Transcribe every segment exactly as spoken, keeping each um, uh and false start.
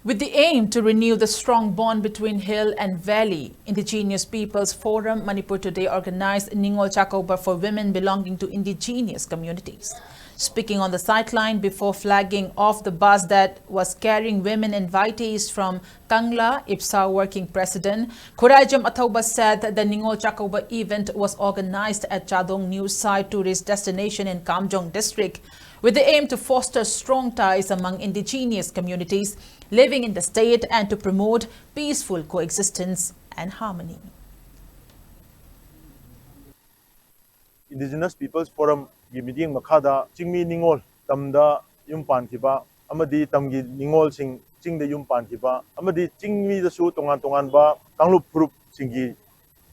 With the aim to renew the strong bond between hill and valley, Indigenous Peoples Forum Manipur today organized Ningol Chakouba for women belonging to indigenous communities. Speaking on the sideline before flagging off the bus that was carrying women invitees from Kangla, IPSA working president Khuraijam Athouba said that the Ningol Chakouba event was organized at Chadong New Site tourist destination in Kamjong district with the aim to foster strong ties among indigenous communities living in the state and to promote peaceful coexistence and harmony. Indigenous Peoples Forumꯒꯤ ꯃꯤꯠꯌꯦꯡ ꯃꯈꯥꯗ ꯆꯤꯡꯃꯤ ꯅꯤꯉꯣꯜ ꯇꯝꯗ ꯌꯨꯝ ꯄꯥꯟꯈꯤꯕ ꯑꯃꯗꯤ ꯇꯝꯒꯤ ꯅꯤꯉꯣꯜꯁꯤꯡ ꯆꯤꯡꯗ ꯌꯨꯝ ꯄꯥꯟꯈꯤꯕ ꯑꯃꯗꯤ ꯆꯤꯡꯃꯤꯗꯁꯨ ꯇꯣꯉꯥꯟ ꯇꯣꯉꯥꯟꯕ ꯀꯥꯡꯂꯨꯞ ꯐꯨꯔꯨꯞꯁꯤꯡꯒꯤ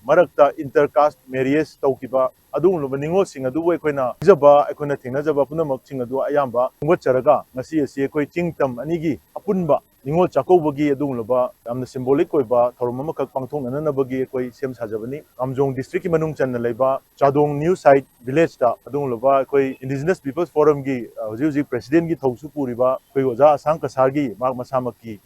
ꯃꯔꯛꯇ inter caste marriage ꯇꯧꯈꯤꯕ ꯑꯗꯨꯒꯨꯝꯂꯕ ꯅꯤꯉꯣꯜꯁꯤꯡ ꯑꯗꯨꯕꯨ ꯑꯩꯈꯣꯏꯅ ꯄꯤꯖꯕ ꯑꯩꯈꯣꯏꯅ ꯊꯦꯡꯅꯖꯕ ꯄꯨꯝꯅꯃꯛꯁꯤꯡ ꯑꯗꯨ ꯑꯌꯥꯝꯕ ꯈꯣꯝꯒꯠꯆꯔꯒ ꯉꯁꯤ ꯑꯁꯤ ꯑꯩꯈꯣꯏ ꯆꯤꯡ ꯇꯝ ꯑꯅꯤꯒꯤ ꯑꯄꯨꯟꯕ ꯅꯤꯉꯣꯜ ꯆꯥꯛꯀꯧꯕꯒꯤ ꯑꯗꯨꯒꯨꯝꯂꯕ ꯌꯥꯝꯅ symbolic ꯑꯣꯏꯕ ꯊꯧꯔꯝ ꯑꯃꯈꯛ ꯄꯥꯡꯊꯣꯛꯅꯅꯕꯒꯤ ꯑꯩꯈꯣꯏ ꯁꯦꯝ ꯁꯥꯖꯕꯅꯤ꯫ ꯀꯥꯝꯖꯣꯡ district ꯀꯤ ꯃꯅꯨꯡ ꯆꯟꯅ ꯂꯩꯕ ꯆꯥꯗꯣꯡ New Site village ꯇ ꯑꯗꯨꯒꯨꯝꯂꯕ ꯑꯩꯈꯣꯏ Indigenous Peoples Forum ꯒꯤ ꯍꯧꯖꯤꯛ ꯍꯧꯖꯤꯛ president ꯀꯤ ꯊꯧꯁꯨ ꯄꯨꯔꯤꯕ ꯑꯩꯈꯣꯏ ꯑꯣꯖꯥ ꯑꯁꯥꯡ ꯀꯁꯥꯔꯒꯤ ꯃꯍꯥꯛ ꯃꯁꯥꯃꯛꯀꯤ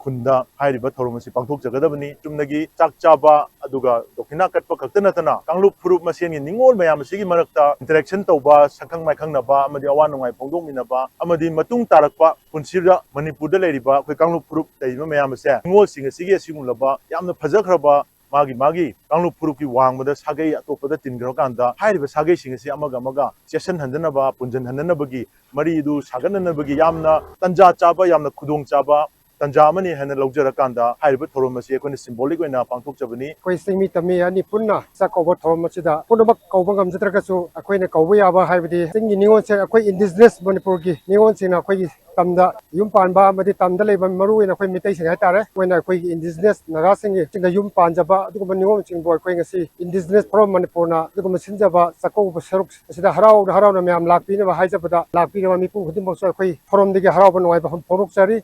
ꯈꯨꯟꯗ ꯍꯥꯏꯔꯤꯕ ꯊꯧꯔꯝ ꯑꯁꯤ ꯄꯥꯡꯊꯣꯛꯆꯒꯗꯕꯅꯤ꯫ ꯆꯨꯝꯅꯒꯤ ꯆꯥꯛ ꯆꯥꯕ ꯑꯗꯨꯒ ꯗꯣꯈꯤꯅꯥ ꯀꯠꯄ ꯈꯛꯇ ꯅꯠꯇꯅ ꯀꯥꯡꯂꯨꯞ ꯐꯨꯔꯨꯞ ꯃꯁꯦꯟꯒꯤ ꯅꯤꯉꯣꯜ ꯃꯌꯥꯝ ꯑꯁꯤꯒꯤ ꯃꯔꯛꯇ interaction ꯇꯧꯕ, ꯁꯛꯈꯪ ꯃꯥꯏꯈꯪꯅꯕ ꯑꯃꯗꯤ ꯑꯋꯥ ꯅꯨꯡꯉꯥꯏ ꯐꯣꯡꯗꯣꯛꯃꯤꯟꯅꯕ ꯑꯃꯗꯤ ꯃꯇꯨꯡ ꯇꯥꯔꯛꯄ ꯄꯨꯟꯁꯤꯗ ꯃꯅꯤꯄꯨꯔꯗ ꯂꯩꯔꯤꯕ ꯑꯩꯈꯣꯏ ꯀꯥꯡꯂꯨꯞ ꯐꯨꯔꯨꯞ ꯂꯩꯔꯤꯕ ꯃꯌꯥꯝ ꯑꯁꯦ ꯅꯤꯉꯣꯜꯁꯤꯡ ꯑꯁꯤꯒꯤ ꯑꯁꯤꯒꯨꯝꯂꯕ ꯌꯥꯝꯅ ꯐꯖꯈ꯭ꯔꯕ ꯃꯥꯒꯤ ꯃꯥꯒꯤ ꯀꯥꯡꯂꯨꯞ ꯐꯨꯔꯨꯞꯀꯤ ꯋꯥꯡꯃꯗ ꯁꯥꯒꯩ ꯑꯇꯣꯞꯄꯗ ꯇꯤꯟꯈ꯭ꯔꯀꯥꯟꯗ ꯍꯥꯏꯔꯤꯕ ꯁꯥꯒꯩꯁꯤꯡ ꯑꯁꯤ ꯑꯃꯒ ꯑꯃꯒ ꯆꯦꯠꯁꯤꯟꯍꯟꯗꯅꯕ, ꯄꯨꯟꯁꯤꯟꯍꯟꯅꯅꯕꯒꯤ, ꯃꯔꯤꯗꯨ ꯁꯥꯒꯠꯅꯅꯕꯒꯤ ꯌꯥꯝꯅ ꯇꯟꯖꯥ ꯆꯥꯕ, ꯌꯥꯝꯅ ꯈꯨꯗꯣꯡ ꯆꯥꯕ ꯇꯟꯖꯥ ꯑꯃꯅꯤ ꯍꯥꯏꯅ ꯂꯧꯖꯔꯀꯥꯟꯗ ꯍꯥꯏꯔꯤꯕ ꯊꯧꯔꯝ ꯑꯁꯤ ꯑꯩꯈꯣꯏꯅ symbolic ꯑꯣꯏꯅ ꯄꯥꯡꯊꯣꯛꯆꯕꯅꯤ꯫ ꯑꯩꯈꯣꯏ ꯆꯤꯡꯃꯤ ꯇꯝꯃꯤ ꯑꯅꯤ ꯄꯨꯟꯅ ꯆꯥꯛꯀꯧꯕ ꯊꯧꯔꯝ ꯑꯁꯤꯗ ꯄꯨꯝꯅꯃꯛ ꯀꯧꯕ ꯉꯝꯖꯗ꯭ꯔꯒꯁꯨ ꯑꯩꯈꯣꯏꯅ ꯀꯧꯕ ꯌꯥꯕ ꯍꯥꯏꯕꯗꯤ ꯆꯤꯡꯒꯤ ꯅꯤꯉꯣꯜꯁꯦ ꯑꯩꯈꯣꯏ indigenous ꯃꯅꯤꯄꯨꯔꯒꯤ ꯅꯤꯉꯣꯜꯁꯤꯡꯅ ꯑꯩꯈꯣꯏꯒꯤ ꯇꯝꯗ ꯌꯨꯝ ꯄꯥꯟꯕ ꯑꯃꯗꯤ ꯇꯝꯗ ꯂꯩꯕ ꯃꯔꯨ ꯑꯣꯏꯅ ꯑꯩꯈꯣꯏ ꯃꯤꯇꯩꯁꯤꯡ ꯍꯥꯏꯇꯥꯔꯦ, ꯃꯣꯏꯅ ꯑꯩꯈꯣꯏꯒꯤ indigenous ꯅꯥꯒꯥꯁꯤꯡꯒꯤ ꯆꯤꯡꯗ ꯌꯨꯝ ꯄꯥꯟꯖꯕ ꯑꯗꯨꯒꯨꯝꯕ ꯅꯤꯉꯣꯜꯁꯤꯡꯕꯨ ꯑꯩꯈꯣꯏ ꯉꯁꯤ Indigenous Forum ꯃꯅꯤꯄꯨꯔꯅ ꯑꯗꯨꯒꯨꯝꯕ ꯁꯤꯟꯖꯕ ꯆꯥꯛꯀꯧꯕ ꯁꯔꯨꯛ ꯑꯁꯤꯗ ꯍꯔꯥꯎꯅ ꯍꯔꯥꯎꯅ ꯃꯌꯥꯝ ꯂꯥꯛꯄꯤꯅꯕ ꯍꯥꯏꯖꯕꯗ ꯂꯥꯛꯄꯤꯔꯕ ꯃꯤꯄꯨꯝ ꯈꯨꯗꯤꯡꯃꯛꯁꯨ ꯑꯩꯈꯣꯏ forumꯗꯒꯤ ꯍꯔꯥꯎꯕ ꯅꯨꯡꯉꯥꯏꯕ ꯐꯣꯡꯗꯣꯛꯆꯔꯤ꯫